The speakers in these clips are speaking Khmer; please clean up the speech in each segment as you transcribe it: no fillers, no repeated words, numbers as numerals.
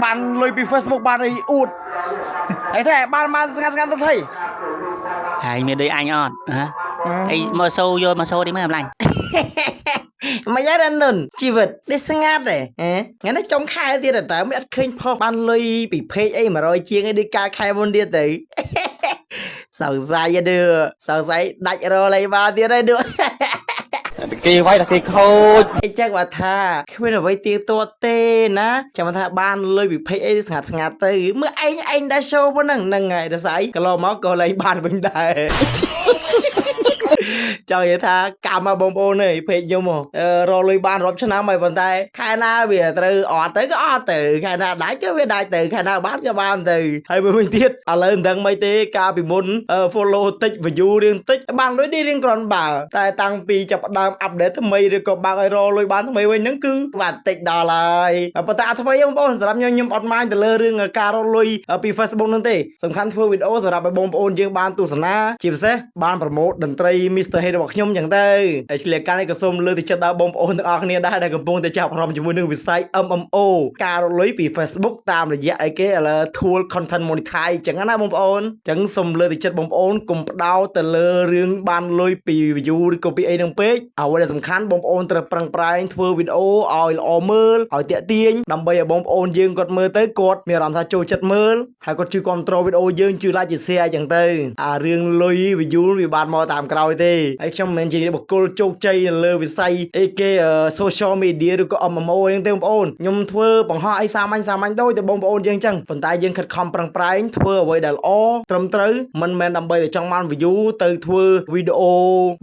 បានលុយពី Facebook បានអីអួតហើយតែបានបានស្ងាត់ស្ងាត់ទៅថៃ ហើយមានដូចអញអត់ហ៎អីមកសូយកមកសូនេះមើលអំឡាញ់ មិនយ៉ាងណានុនជីវិតនេះស្ងាត់ទេហ៎ថ្ងៃនេះចុងខែទៀតតើមិនអត់ឃើញផុសបានលុយពី page អី100ជាងអីដូចកាលខែមុនទៀតទៅ សង្ស័យដឺសង្ស័យដាច់រលៃបានទៀតហើយដឺ គេវាយតែគេខូច អីចឹងបើថាគ្មានអ្វីទៀងទាត់ទេណាចាំថាបានលុយពី page អីស្ងាត់ស្ងាត់ទៅមើលឯងឯងដែរ show ប៉ុណ្ណឹងហ្នឹងហើយដល់ស្អីកន្លងមកក៏លែងបានវិញដែរ ចង់និយាយថាកម្មមកបងប្អូនអើយពេកខ្ញុំហ៎អឺរកលុយបានរាប់ឆ្នាំហើយប៉ុន្តែខែណាវាត្រូវអត់ទៅក៏អត់ទៅខែណាដាច់ក៏វាដាច់ទៅខែណាបានក៏បានទៅហើយមួយវិញទៀតឥឡូវមិនដឹងមិនទេកាលពីមុនអឺ follow តិច view រៀងតិចបានលុយនេះរៀងគ្រាន់បើតែតាំងពីចាប់ផ្ដើម update ថ្មីឬក៏បើកឲ្យរកលុយបានថ្មីវិញហ្នឹងគឺបានតិចដល់ហើយប៉ុន្តែអត់ថ្មីទេបងប្អូនសម្រាប់ខ្ញុំខ្ញុំអត់ mind ទៅលើរឿងការរកលុយពី Facebook ហ្នឹងទេសំខាន់ធ្វើវីដេអូសម្រាប់ឲ្យបងប្អូនយើងបានទស្សនាជាពិសេសបាន promote តន្ត្រី Mr. Hey របស់ខ្ញុំចឹងទៅហើយឆ្លៀតកាលនេះក៏សូមលើកទឹកចិត្តដល់បងប្អូនទាំងអស់គ្នាដែរដែលកំពុងតែចាប់អារម្មណ៍ជាមួយនឹងវិស័យ MMO ការរកលុយពី Facebook តាមរយៈអីគេឥឡូវ tool content monetize ចឹងណាបងប្អូនចឹងសូមលើកទឹកចិត្តបងប្អូនកុំផ្ដោតទៅលើរឿងបានលុយពី view ឬក៏ពីអីហ្នឹងពេកអ្វីដែលសំខាន់បងប្អូនត្រូវប្រឹងប្រែងធ្វើវីដេអូឲ្យល្អមើលឲ្យតាក់ទាញដើម្បីឲ្យបងប្អូនយើងគាត់មើលទៅគាត់មានអារម្មណ៍ថាចូលចិត្តមើលហើយគាត់ជួយគាំទ្រវីដេអូយើងជួយ like ជា share ចឹងទៅអារឿងលុយ view វាបានមកតាមក្រោយទេហើយខ្ញុំមិនមែនជាបុគ្គលជោគជ័យនៅលើវិស័យអីគេ social media ឬក៏ MMO ហ្នឹងទេបងប្អូនខ្ញុំធ្វើបង្ហោះអីសាមញ្ញសាមញ្ញដូចតែបងប្អូនយើងចឹងប៉ុន្តែយើងខិតខំប្រឹងប្រែងធ្វើអ្វីដែលល្អត្រឹមត្រូវមិនមែនដើម្បីតែចង់បាន view ទៅធ្វើវីដេអូ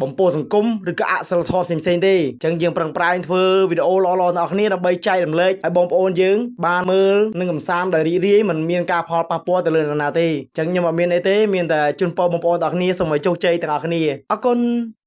បំពោសង្គមឬក៏អសិលធម៌ផ្សេងៗទេចឹងយើងប្រឹងប្រែងធ្វើវីដេអូល្អៗទាំងអស់គ្នាដើម្បីចែករំលែកឲ្យបងប្អូនយើងបានមើលនិងកំសាន្តដោយរីករាយមិនមានការផលប៉ះពាល់ទៅលើនរណាទេចឹងខ្ញុំអត់មានអីទេមានតែជូនពរបងប្អូនទាំងអស់គ្នាសូមឲ្យជោគជ័យទាំងអស់គ្នាអរគុណ។